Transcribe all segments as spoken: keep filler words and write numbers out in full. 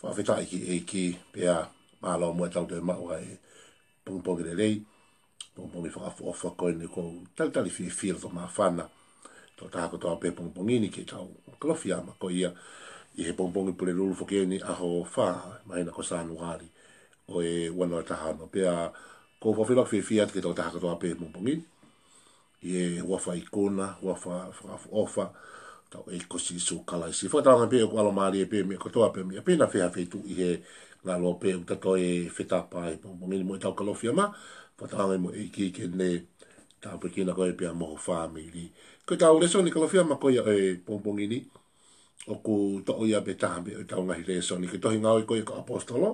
Fakafetaʻi ki he ʻEiki, pea mālō muʻa ʻetau toe maʻu ʻa e pongipongi lelei, pongipongi fakaʻofoʻofa ko eni. ʻOku ou talitali fiefia loto māfana, tokolahi kotoa pē he pongipongi ni ki heʻetau Kalofiama ko ia ʻi he pongipongi Pulelulu foki eni, ʻaho fā, māhina ko Sānuali ʻo e ua noa taha ono. Pea ʻoku ou fakafeʻiloaki fiefia atu ki he tokolahi kotoa pē he pongipongi ni, ʻi he huafa ikuna, huafa fakaʻofoʻofa ʻetau ʻEiki ko Sīsū Kalaisi. Fakatauange pē ʻoku ʻalomālie pē meʻa kotoa pē, meʻa pē naʻa fai ha feituʻu ʻi he ngaluope ʻoku tau toe fetapa he pongipongi ni mo ʻetau Kalofiama. Fakatauange mo e ʻEiki ke ne tāpuekina koe pea mo ho fāmili. Ko ʻetau lēsoni Kalofiama ko ia ʻo e pongipongi ni, ʻoku toʻo ia pē taha pē ʻo ʻetau ngaahi lēsoni, ko e tohi Ngāue ko ia ʻa e kau ʻAposetolo,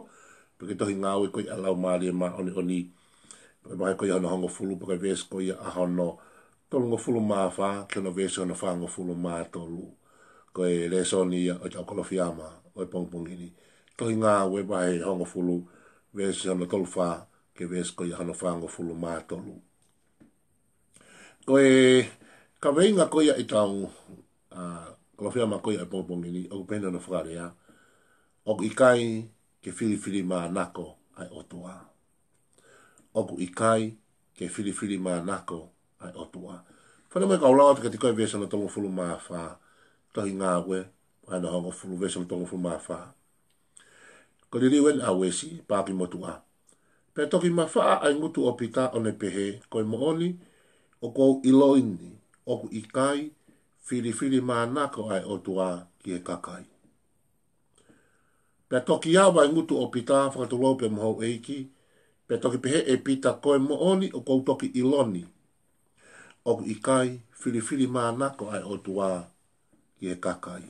pe ko e tohi Ngāue ko ia ʻa e Laumālie Māʻoniʻoni, pe ko e vahe ko ia hono hongofulu, pe ko e veesi ko ia ʻa hono tolungofulu mā fā ki hono veesi hono fāngofulu mā tolu. Ko e lēsoni ia ʻo ʻetau Kalofiama ʻo e pongipongi ni. Tohi Ngāue vahe hongofulu, veesi hono tolu fā ki he veesi ko ia hono fāngofulu mā tolu. Ko e kaveinga ko ia ʻetau, ā, Kalofiama ko ia ʻo e pongipongi ni, ʻoku pehē hono fakalea: ʻOku ʻikai ke filifilimānako ʻa e ʻOtua. ʻOku ʻikai ke filifilimānako ʻa e ʻOtua. Fanongo mai kau lau atu kiate koe veesi hono tolungofulu mā fā, tohi Ngāue vahe hono hongofulu, veesi hono tolungofulu mā fā. Ko e liliu eni ʻa Uesi, paaki motuʻa. Pea toki mafaʻa ʻa e ngutu ʻo Pita ʻo ne pehē, Ko e moʻoni, ʻoku ou ʻiloʻi ni ʻoku ʻikai filifilimānako ʻa e ʻOtua ki he kakai. Pea toki ava e ngutu ʻo Pita, Fakatulou pē mo houʻeiki. Pea toki pehē ʻe Pita, Ko e moʻoni, ʻoku ou toki ʻilo ni ʻoku ʻikai filifilimānako ʻa e ʻOtua ki he kakai.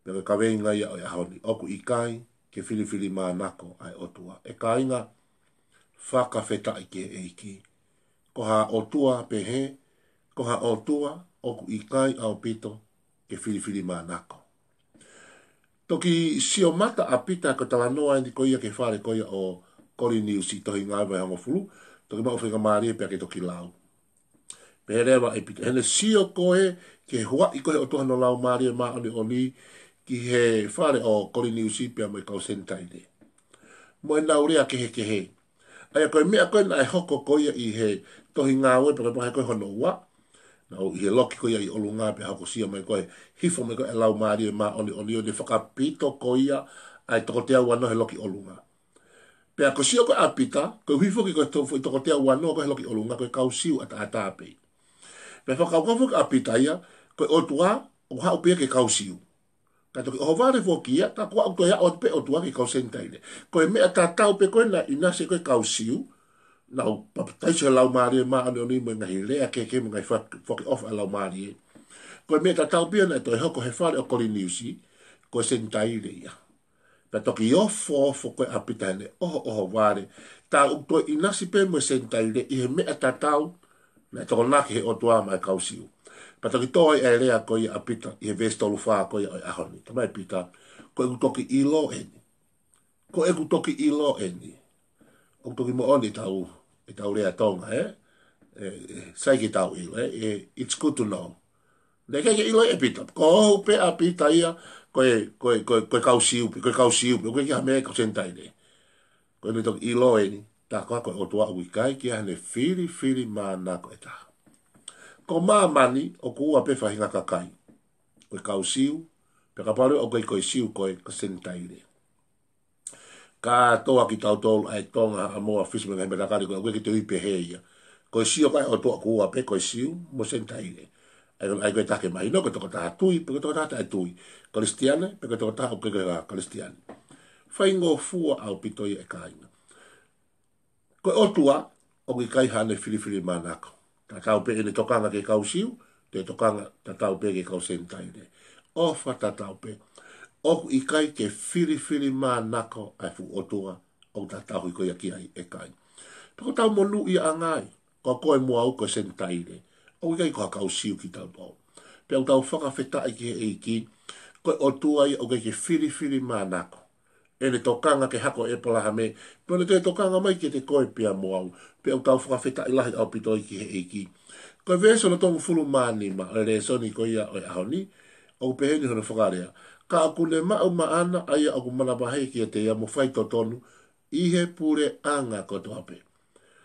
Pea ko e kaveinga ia ʻo e ʻaho ni, ʻOku ʻikai ke filifilimānako ʻa e ʻOtua. ʻE kāinga, fakafetaʻi ki he ʻEiki. Ko ha ʻOtua pehē, ko ha ʻOtua ʻoku ʻikai ʻaupito ke filifilimānako. Toki sio mata ʻa Pita ko e talanoa eni ko ia ki he fale ko ia ʻo Koliniusi, tohi Ngāue vahe hongofulu, toki maʻu faingamālie pea ke toki lau. Pehē leva ʻe Pita, heʻene sio ko ē ki he huaʻi ko ē ʻe he ʻOtua hono Laumālie Māʻoniʻoni ki he fale ʻo Koliniusi pea mo e kau Senitaile, mo ʻenau lea kehekehe. ʻA ia ko e meʻa ko ē naʻe hoko ko ia ʻi he tohi Ngāue, pea ko e vahe ko ē hono ua, naʻa nau ʻi he loki ko ia ʻi ʻolunga, pea hokosia mai ko ē, hifo mai ko ē ʻa e Laumālie Māʻoniʻoni ʻo ne fakapito ko ia ʻa e toko teau ua noa he loki ʻolunga. Pea ko e sio ko ē ʻa Pita, koeʻuhi foki ko e to-, foʻi toko teau ua noa ko ē he loki ʻolunga, ko e kau Siu ʻataʻatā pē. Pea fakakaukau foki ʻa Pita ia, ko e ʻOtua ʻoku haʻu pē ia ki he kau Siu. Ka toki ʻohovale foki ia, ka ko e ʻOtua ia, ʻoatu pē ʻOtua ki he kau Senitaile. Ko e meʻa tatau pē ko ē naʻe ʻinasi ko ē kau Siu, nau papitaiso he Laumālie Māʻoniʻoni mo e ngaahi lea kehekehe mo e ngaahi fak-, foaki ʻofa ʻa e Laumālie. Ko e meʻa tatau pē ia naʻe toe hoko he fale ʻo Koliniusi, ko e Senitaile ia. Pea toki ofoofo ko ē ʻa Pita heʻene ʻohoʻohovale, tā ʻoku toe ʻinasi pē mo e Senitaile ʻi he meʻa tatau naʻe tokonaki he ʻOtua maʻa e kau Siu. Pea toki tō ai e lea ko ia ʻa Pita ʻi he veesi tolu fā ko ia ʻo e ʻaho ni. Talamai ʻe Pita, Ko ʻeku toki ʻilo eni. Ko ʻeku toki ʻilo eni. ʻOku toki moʻoni ʻetau, ʻetau lea Tonga, ē? Ē, ē, sai ke tau ʻilo, ē? Ē, it's good to know. Naʻe ʻikai ke ʻilo ʻe Pita. Ko hoʻo pehē ʻa Pita ia, ko e, ko e, ko e, ko e kau Siu pē, ko e kau Siu pē, ʻoku ʻikai ke ʻi ai ha meʻa ia kau Senitaile. Ko ʻene toki ʻilo eni, tā koā ko e ʻOtua ʻoku ʻikai ke ʻi ai haʻane filifilimānako ʻe taha. Ko māmani ʻoku ua pē faʻahinga kakai. Ko e kau Siu, pea kapau leva ʻoku ʻikai ko e Siu koe, ko e Senitaile. Kātoa kitautolu ʻa e Tonga, Haʻamoa, Fisi mo e ngaahi matakali ko ē, ʻoku ʻikai ke toe ui pehē ia. Ko e sio ko ē ʻa e ʻOtua ʻoku ua pē, ko e Siu mo e Senitaile. ʻA ia ko e, ʻa ia ko e taha ke mahino, ko e tokotaha tui, pe ko e tokotaha taʻetui. Kalisitiane, pe ko e tokotaha ʻoku ʻikai ko e Kalisitiane. Faingofua ʻaupito ia ʻe kāinga. Ko e ʻOtua, ʻoku ʻikai haʻane filifilimānako. Tatau pē ʻene tokanga ki he kau Siu, toe tokanga tatau pē ki he kau Senitaile. ʻOfa tatau pē. ʻOku ʻikai ke filifilimānako ʻa e fuʻu ʻOtua ʻoku tau tauhi ko ia ki ai, ʻe kāinga. Pea ko ʻetau monūʻiaʻanga ia, ko koe mo au ko e Senitaile. ʻOku ʻikai ko ha kau Siu kitautolu. Pea ʻoku tau fakafetaʻi ki he ʻEiki, ko e ʻOtua ia ʻoku ʻikai ke filifilimānako ʻene tokanga ki he hako ʻo ʻĒpalahame, pea ʻoku ne toe tokanga mai kiate koe pea mo au, pea ʻoku tau fakafetaʻi lahi ʻaupito ai ki he ʻEiki. Ko e veesi hono tolungofulu mā nima ʻo e lēsoni ko ia ʻo e ʻaho ni, ʻoku pehē ni hono fakalea: Ka ʻoku ne maʻu maʻana ʻa ia ʻoku manavahē kiate ia mo faitotonu ʻi he puleʻanga kotoa pē.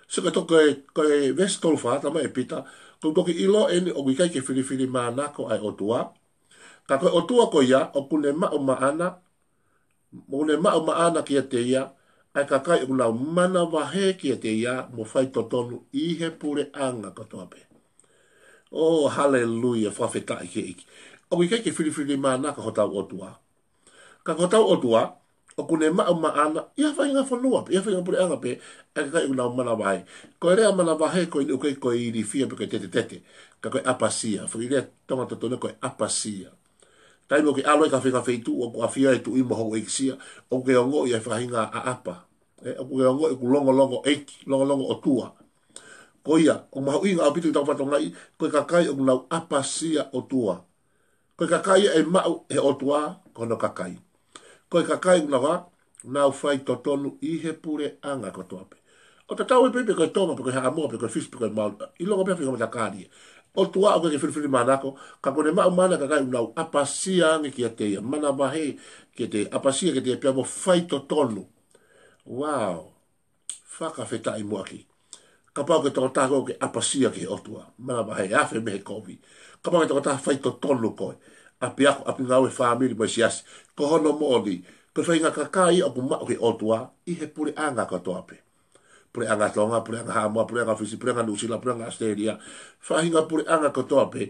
So ko e to-, ko e, ko e veesi tolu fā, talamai ʻe Pita, ko e toki ʻilo eni ʻoku ʻikai ke filifilimānako ʻa e ʻOtua. Ka ko e ʻOtua ko ia, ʻoku ne maʻu maʻana, ʻoku ne maʻu maʻana kiate ia, ʻa e kakai ʻoku nau manavahē kiate ia mo faitotonu ʻi he puleʻanga kotoa pē. ʻO, haleluia, fakafetaʻi ki he ʻEiki. ʻOku ʻikai ke filifilimānako hotau ʻOtua. Ka ko hotau ʻOtua, ʻoku ne maʻu maʻana, ʻi ha faʻahinga fonua pē, ʻi ha faʻahinga puleʻanga pē, ʻa e kakai ʻoku nau manavahē. Ko e lea manavahē ko eni ʻoku ʻikai ko e ilifia pe ko e tetetete. Ka ko e ʻapasia, foʻi lea Tonga totonu ko e ʻapasia. Taimi ʻoku ke ʻalu ai ki ha faʻahinga feituʻu, ʻoku ʻafio ai e tuʻi mo e houʻeiki sia, ʻoku ke ongoʻi e faʻahinga ʻaʻapa. ʻE, ʻoku ke ongoʻi ʻoku longolongo ʻeiki, longolongo ʻOtua. Ko ia, ʻoku mahuʻinga ʻaupito ke tau fakatokangaʻi, ko e kakai ʻoku nau ʻapasia ʻOtua. Ko e kakai ia ʻe maʻu ʻe he ʻOtua, ko hono kakai. Ko e kakai ʻoku nau hā, nau faitotonu ʻi he puleʻanga kotoa pē. ʻO tatau ai pē pe ko e Tonga, pe ko e Haʻamoa, pe ko e Fisi, pe ko e Mauli, ʻilonga pē ha faʻahinga matakali. ʻOtua ʻoku ʻikai ke filifilimānako, ka ʻoku ne maʻu maʻana ʻa e kakai ʻoku nau ʻapasia ange kiate ia, manavahē kiate ia, ʻapasia kiate ia pea mo faitotonu. Wow. Fakafetaʻi muʻaki. Kapau ko e tokotaha koe ʻoku ke ʻapasia ki he ʻOtua, manavahē, afe mei he kovi. Kapau ko e tokotaha faitotonu koe, ʻapiako, ʻapi ngāue, fāmili mo e siasi, ko hono moʻoni, ko e faʻahinga kakai ia ʻoku maʻu ʻe he ʻOtua ʻi he puleʻanga kotoa pē. Puleʻanga Tonga, puleʻanga Haʻamoa, puleʻanga Fisi, puleʻanga Nuʻusila, puleʻanga ʻAositelēlia, faʻahinga puleʻanga kotoa pē,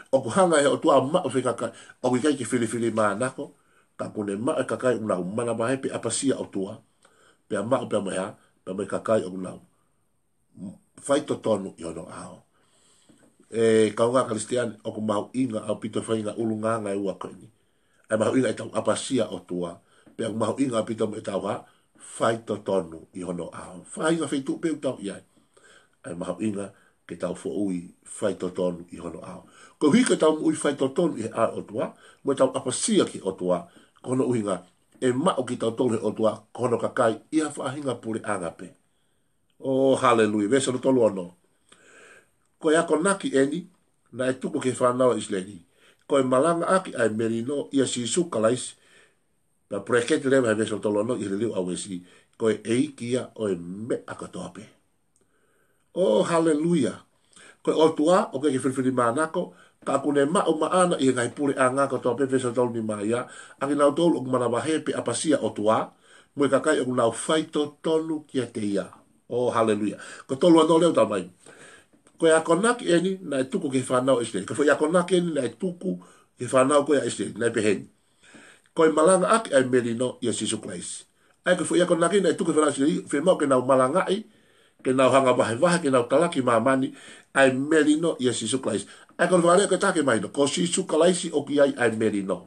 ʻoku hanga ʻe he ʻOtua ʻo maʻu e faʻahinga kakai, ʻoku ʻikai ke filifilimānako, ka ʻoku ne maʻu e kakai ʻoku nau manavahē pe ʻapasia ʻOtua, pea maʻu pea mo e hā, pea mo e kakai ʻoku nau faitotonu ʻi hono ʻao. ʻE kaungā Kalisitiane, ʻoku mahuʻinga ʻaupito e faʻahinga ʻulungaanga ʻe ua ko eni. ʻA e mahuʻinga ʻetau ʻapasia ʻOtua, pea ʻoku mahuʻinga ʻaupito mo ʻetau hā, faitotonu ʻi hono ʻao. Faʻahinga feituʻu pē ʻoku tau ʻi ai, ʻa e mahuʻinga ke tau foʻui faitotonu ʻi hono ʻao. Koeʻuhi ko ʻetau moʻui faitotonu ʻi he ʻao ʻo e ʻOtua, mo ʻetau ʻapasia ki he ʻOtua, ko hono ʻuhinga ʻe maʻu kitautolu ʻe he ʻOtua ko hono kakai ʻi ha faʻahinga puleʻanga pē. ʻO, haleluia. Veesi tolu ono. Ko e akonaki eni naʻe tuku ki he fānau ʻa ʻIsileli, ko e malangaʻaki ʻa e melino ʻia Sīsū Kalaisi, pea bracket leva he veesi tolu ono ʻi he liliu ʻa Uesi, ko e ʻEiki ia ʻo e meʻa kotoa pē. ʻO, haleluia. Ko e ʻOtua ʻoku ʻikai ke filifilimānako, ka ʻoku ne maʻu maʻana ʻi he ngaahi puleʻanga kotoa pē, veesi tolu nima ia, ʻa kinautolu ʻoku manavahē pe ʻapasia ʻOtua, mo e kakai ʻoku nau faitotonu kiate ia. ʻO, haleluia. Ko e tolu ono leva ʻoku talamai, ko e akonaki eni naʻe tuku ki he fānau ʻa ʻIsileli. Ko e foʻi akonaki eni naʻe tuku ki he fānau ko ia ʻa ʻIsileli, naʻe pehē ni. Ko e malangaʻaki ʻa e melino ʻia Sīsū Kalaisi. ʻA ia ko e foʻi akonaki naʻe tuku ki he fānau ʻa ʻIsileli, fiemaʻu ke nau malangaʻi, ke nau hanga vahevahe, ke nau talaki ʻi māmani ʻa e melino ʻia Sīsū Kalaisi. ʻA ia ko hono fakalea ko e taha ke mahino, ko Sīsū Kalaisi ʻoku ʻi ai ʻa e melino.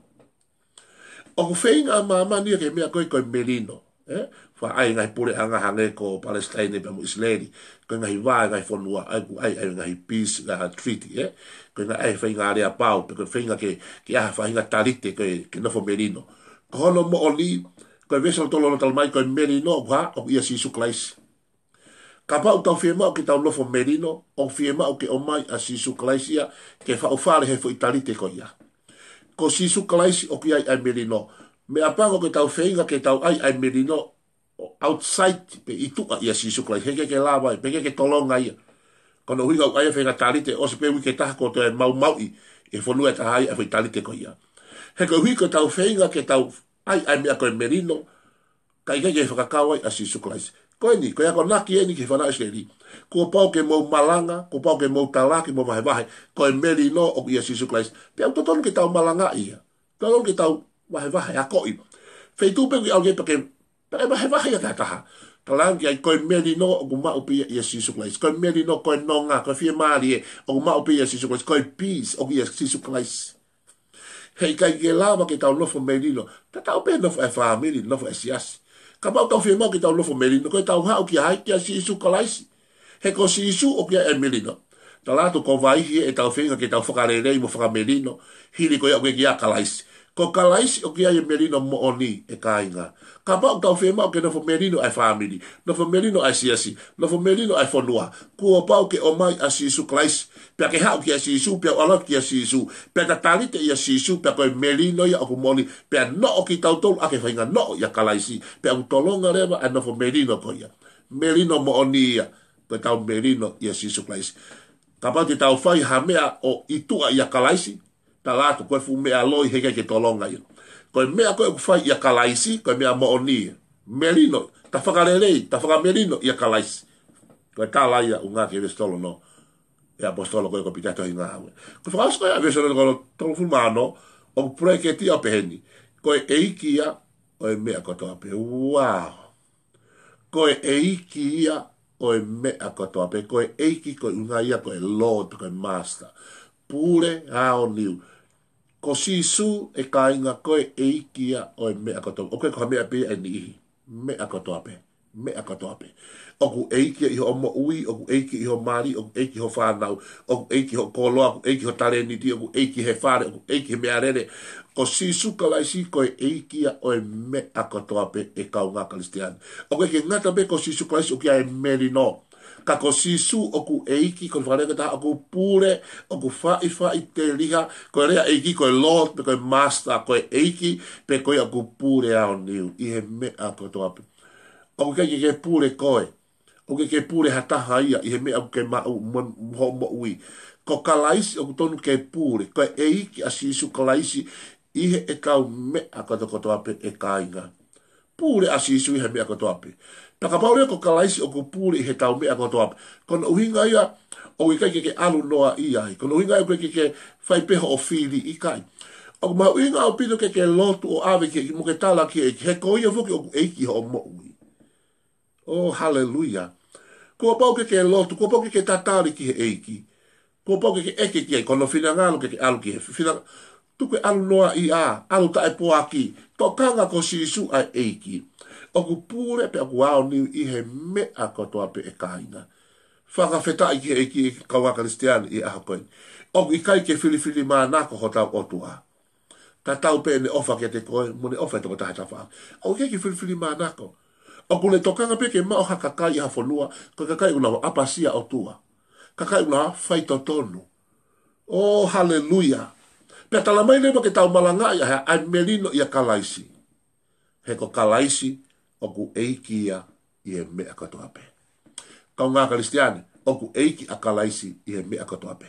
ʻOku feinga ʻa māmani ia ki he meʻa ko ē ko e melino. ʻE? Faʻa ʻai e ngaahi puleʻanga hangē ko Palesitaine pea mo ʻIsileli. Ko e ngaahi vā e ngaahi fonua, ʻa ia ʻoku ʻai, ʻai e ngaahi peace, uh, treaty, ʻe? Ko e ngaahi ʻai e faʻahinga aleapau, pe ko e feinga ke, ke ʻai ha faʻahinga talite ko ē ke nofo melino. Ko hono moʻoni, ko e veesi tolu ono talamai, ko e melino ʻoku hā, ʻoku ʻia Sīsū Kalaisi. Kapau ʻoku tau fiemaʻu ke tau nofo melino, ʻoku fiemaʻu ke ʻomai ʻa Sīsū Kalaisi ia ke faʻu fale he foʻi talite ko ia. Ko Sīsū Kalaisi ʻoku ʻi ai ʻa e melino. Meʻapango ke tau feinga ke tau ʻai ʻa e melino ʻo outside pe ʻi tuʻa ʻia Sīsū Kalaisi. Heʻikai ke lava ia, pe ʻikai ke tolonga ia. Ko hono ʻuhinga ʻoku ʻai e faʻahinga talite, ʻosi pē uike ʻe taha kuo toe maumauʻi ʻe he fonua ʻe taha ia ʻa e foʻi talite ko ia. He koeʻuhi ko ʻetau feinga ke tau ʻai ʻa e meʻa ko e melino, ka ʻikai ke fakakau ai ʻa Sīsū Kalaisi. Ko eni, ko e akonaki eni ki he fānau ʻIsileli. Kuo pau ke mou malanga, kuo pau ke mou talaki, mou vahevahe, ko e melino ʻoku ʻia Sīsū Kalaisi. Pea ʻoku totonu ke tau malangaʻi ia. Totonu ke tau vahevahe, akoʻi. Feituʻu pē ʻoku ke ʻalu ki ai pea ke, pea ke vahevahe ia ki ha taha. Talaange ki ai ko e melino ʻoku maʻu pē ia ʻia Sīsū Kalaisi. Ko e melino, ko e nonga, ko e fiemālie ʻoku maʻu pē ia ʻia Sīsū Kalaisi. Ko e peace ʻoku ʻia Sīsū Kalaisi. Heʻikai ke lava ke tau nofo melino. Tatau pē nofo e fāmili, nofo e siasi. Kapau ʻoku tau fiemaʻu ke tau nofo melino, ko ʻetau haʻu kia hai, kia Sīsū Kalaisi. He ko Sīsū ʻoku ʻi ai e melino. Tala atu ko e vahe ʻetau feinga ke tau fakalelei mo fakamelino, hili ko ia ʻoku ʻikai ʻia Kalaisi. Ko Kalaisi ʻoku ʻi ai e melino moʻoni, ʻe kāinga. Kapau ʻoku tau fiemaʻu ke nofo melino ʻa e fāmili, nofo melino ʻa e siasi, nofo melino ʻa e fonua, kuo pau ke ʻomai ʻa Sīsū Kalaisi. Pea ke haʻu kia Sīsū, pea ʻalu atu kia Sīsū, pea ta talite ʻia Sīsū, pea ko e melino ia ʻoku moʻoni, pea noʻo kitautolu ʻaki e faʻahinga noʻo ʻia Kalaisi, pea ʻoku tolonga leva ʻa e nofo melino ko ia. Melino moʻoni ia, ko ʻetau melino ʻia Sīsū Kalaisi. Kapau te tau fai ha meʻa ʻo ʻi tuʻa ʻia Kalaisi, tala atu ko e fuʻu meʻa loi, heʻikai ke tolonga ia. Ko e meʻa ko ē ʻoku fai ʻia Kalaisi, ko e meʻa moʻoni ia. Melino, ta fakalelei, ta fakamelino ʻia Kalaisi. Ko e tala ia ʻuhinga ki he veesi tolu ono ʻa e ʻaposetolo ko ē ko Pita he tohi Ngāue. Ko e fakaʻosi ko ē ʻa e veesi tolu ono, ʻoku puleketi ʻo pehē ni: Ko e ʻEiki ia ʻo e meʻa kotoa pē. Wow! Ko e ʻEiki ia ʻo e meʻa kotoa pē. Ko e ʻEiki ko e ʻuhinga ia ko e Lord, ko e Master. Pule aoniu. Ko Sīsū, ʻe kāinga, ko e ʻEiki ia ʻo e meʻa kotoa. ʻOku ʻikai ko ha meʻa pē ia ʻe niʻihi. Meʻa kotoa pē. Meʻa kotoa pē. ʻOku ʻEiki ia ʻi hoʻo moʻui, ʻoku ʻEiki ʻi hoʻo mali, ʻoku ʻEiki ʻi hoʻo fānau, ʻoku ʻEiki ʻi hoʻo koloa, ʻoku ʻEiki ʻi ho talēniti, ʻoku ʻEiki he fale, ʻoku ʻEiki he meʻalele. Ko Sīsū Kalaisi ko e ʻEiki ia ʻo e meʻa kotoa pē, ʻe kāinga Kalisitiane. ʻOku ʻikai ke ngata pē ko Sīsū Kalaisi ʻoku ʻi ai e melino. Ka ko Sīsū ʻoku ʻEiki, ko e fakalea ʻe taha, ʻoku pule, ʻoku faʻifaʻiteliha, ko e lea ʻEiki ko e Lord, pe ko e Master, ko e ʻEiki, pea ko ia ʻoku pule aoniu ʻi he meʻa kotoa pē. ʻOku ʻikai ke ke pule koe, ʻoku ʻikai ke pule ha taha ia ʻi he meʻa ʻoku ke maʻu mo, mo hoʻo moʻui. Ko Kalaisi ʻoku totonu ke pule, ko e ʻEiki ʻa Sīsū Kalaisi ʻi heʻetau meʻa kotokotoa pē, ʻe kāinga. Pule ʻa Sīsū ʻi he meʻa kotoa pē. Pea kapau leva ko Kalaisi ʻoku pule ʻi heʻetau meʻa kotoa pē, ko hono ʻuhinga ia ʻoku ʻikai ke ke ʻalu noa ia ai. Ko hono ʻuhinga ia ʻoku ʻikai ke ke fai pē hoʻo fili, ʻikai. ʻOku mahuʻinga ʻaupito ke ke lotu ʻo ʻave ki he ʻEiki mo ke tala ki he ʻEiki, he ko ia foki ʻoku ʻEiki hoʻo moʻui. Oh, haleluia. Kuo pau ke ke lotu, kuo pau ke ke tatali ki he ʻEiki. Kuo pau ke ke ʻeke ki ai, ko hono finangalo ke ke ʻalu ki he fina-, tuku e ʻalu noa ia, ʻalu taʻepoaki, tokanga ko Sīsū ʻa e ʻEiki. ʻOku pule pea ʻoku aoniu ʻi he meʻa kotoa pē, ʻe kāinga. Fakafetaʻi ki he ʻEiki, ʻe kāinga Kalisitiane, ʻi he ʻaho ko eni. ʻOku ʻikai ke filifilimānako hotau ʻOtua. Tatau pē ʻene ʻofa kiate koe mo ʻene ʻofa he tokotaha tafaʻaki. ʻOku ʻikai ke filifilimānako. ʻOku ne tokanga pē ke maʻu ha kakai ʻi ha fonua, ko e kakai ʻoku nau ʻapasia ʻOtua. Kakai ʻoku nau faitotonu. Oh, haleluia. Pea talamai leva ke tau malangaʻi ʻa e, ʻa e melino ʻia Kalaisi. He ko Kalaisi ʻoku ʻEiki ia ʻi he meʻa kotoa pē. Kāinga Kalisitiane, ʻoku ʻEiki ʻa Kalaisi ʻi he meʻa kotoa pē.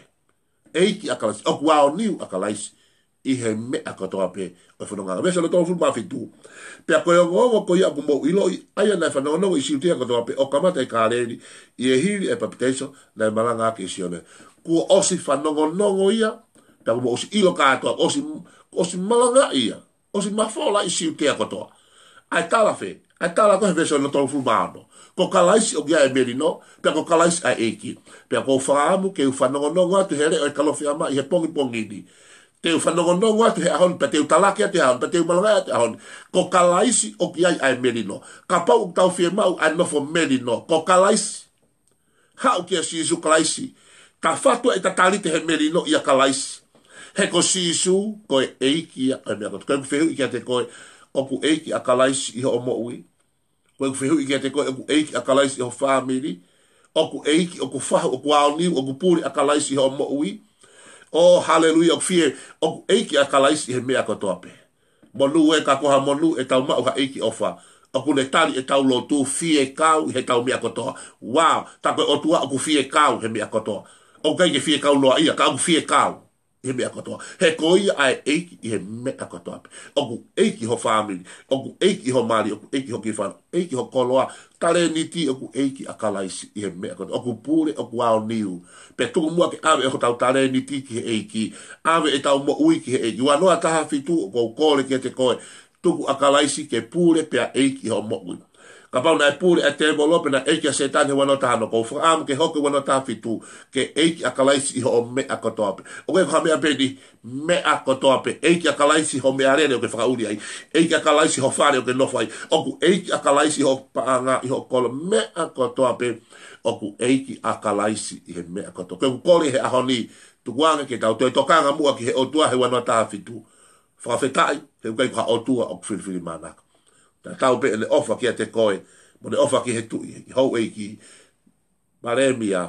ʻEiki ʻa Kalaisi, ʻoku aoniu ʻa Kalaisi ʻi he meʻa kotoa pē ʻo e fononga. Veesi hono tolungofulu mā fitu. Pea ko e ongoongo ko ia ʻoku mou ʻiloʻi, ʻa ia naʻe fanongonongo ʻi Siutea kotoa pē, ʻo kamata ʻi Kāleli, ʻi he hili ʻa e papitaiso naʻe malangaʻaki ʻe Sione. Kuo ʻosi fanongonongo ia, pea kuo mou ʻosi ʻilo kātoa, ʻosi, ʻosi malangaʻi ia, ʻosi mafola ʻi Siutea kotoa. ʻA e tala fē, ʻa e tala ko ē he veesi hono tolungofulu mā ono. Ko Kalaisi ʻoku ʻi ai e melino, pea ko Kalaisi ʻa e ʻEiki. Pea ʻoku ou fakaʻamu ke u fanongonongo atu he leʻo ʻo e Kalofiama ʻi he pongipongi ni. Te u fanongonongo atu he ʻaho ni, pea te u talaki atu he ʻaho ni, pea te u malangaʻi atu he ʻaho ni. Ko Kalaisi ʻoku ʻi ai ʻa e melino. Kapau ʻoku tau fiemaʻu ʻa e nofo melino, ko Kalaisi. Haʻu kia Sīsū Kalaisi. Tau fatu ʻa e tatali ki he melino ʻia Kalaisi. He ko Sīsū, ko e ʻEiki ia ʻo e meʻa kotoa. Ko ʻeku fehuʻi kiate koe, ʻoku ʻEiki ʻa Kalaisi ʻi hoʻo moʻui? Ko ʻeku fehuʻi kiate koe, ʻoku ʻEiki ʻa Kalaisi ʻi ho fāmili? ʻOku ʻEiki, ʻoku fahu, ʻoku aoniu, ʻoku pule ʻa Kalaisi ʻi hoʻo moʻui? Oh, haleluia, ʻoku fie, ʻoku ʻEiki ʻa Kalaisi ʻi he meʻa kotoa pē. Monū ē, ka ko ha monū ʻetau maʻu ha ʻEiki ʻofa. ʻOku ne tali ʻetau lotu, fie kau ʻi heʻetau meʻa kotoa. Wow, tā ko e ʻOtua ʻoku fie kau he meʻa kotoa. ʻOku ʻikai ke fie kau noa ia, ka ʻoku fie kau ʻi he meʻa kotoa. He ko ia ʻa e ʻEiki ʻi he meʻa kotoa pē. ʻOku ʻEiki ho fāmili, ʻoku ʻEiki ho mali, ʻoku ʻEiki ho kiʻi fānau, ʻEiki ho koloa, talēniti, ʻoku ʻEiki ʻa Kalaisi ʻi he meʻa kotoa. ʻOku pule, ʻoku aoniu. Pea tuku muʻa ke ʻave ʻe hotau talēniti ki he ʻEiki. ʻAve ʻetau moʻui ki he ʻEiki. Ua noa taha fitu, ʻoku ou kole kiate koe, tuku ʻa Kalaisi ke pule pea ʻEiki ʻi hoʻo moʻui. Kapau naʻe pule ʻa e tēvolo pe naʻe ʻeiki ʻa Sētane he ua noa taha ono, ʻoku ou fakaʻamu ke hoko he ua noa taha fitu, ke ʻEiki ʻa Kalaisi ʻi hoʻo meʻa kotoa pē. ʻOku ʻikai ko ha meʻa pē ni, meʻa kotoa pē. ʻEiki ʻa Kalaisi ho meʻalele ʻoku ke fakaʻuli ai. ʻEiki ʻa Kalaisi ho fale ʻoku ke nofo ai. ʻOku ʻEiki ʻa Kalaisi ho paʻanga, ʻi ho koloa, meʻa kotoa pē. ʻOku ʻEiki ʻa Kalaisi ʻi he meʻa kotoa. Ko ʻeku kole he ʻaho ni, tukuange ke tau toe tokanga muʻa ki he ʻOtua he ua noa taha fitu. Fakafetaʻi, he ʻoku ʻikai ko ha ʻOtua ʻoku filifilimānako. Tatau pē ʻene ʻofa kiate koe, mo ʻene ʻofa ki he tuʻi, houʻeiki, palēmia,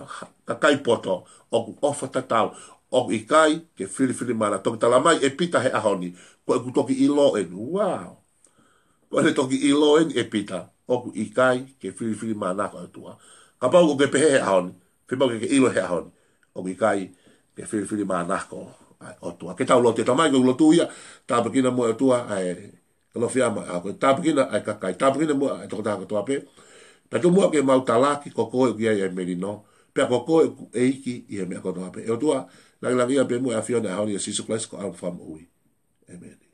kakai poto, ʻoku ʻofa tatau, ʻoku ʻikai ke filifilimānako. Toki talamai ʻe Pita he ʻaho ni, ko ʻeku toki ʻilo eni, wow. Ko ʻene toki ʻilo eni ʻe Pita, ʻoku ʻikai ke filifilimānako ʻa e ʻOtua. Kapau ʻoku ke pehē he ʻaho ni, fiemaʻu ke ke ʻilo he ʻaho ni, ʻoku ʻikai ke filifilimānako ʻa e ʻOtua. Ke tau lotu. Tamai, ko e lotu ia, tāpuekina muʻa ʻOtua ʻa e Kalofiama, ʻa ko e tāpuekina ʻa e kakai, tāpuekina muʻa ʻa e tokotaha kotoa pē. Pea tuku muʻa ke mau talaki ko koe ʻoku ʻi ai ʻa e melino, pea ko koe ʻoku ʻEiki ʻi he meʻa kotoa pē. ʻE ʻOtua, langilangiʻia pē muʻa ʻa e ʻAfiona he ʻaho ni, ʻia Sīsū Kalaisi ko homau Fakamoʻui. ʻĒmeni.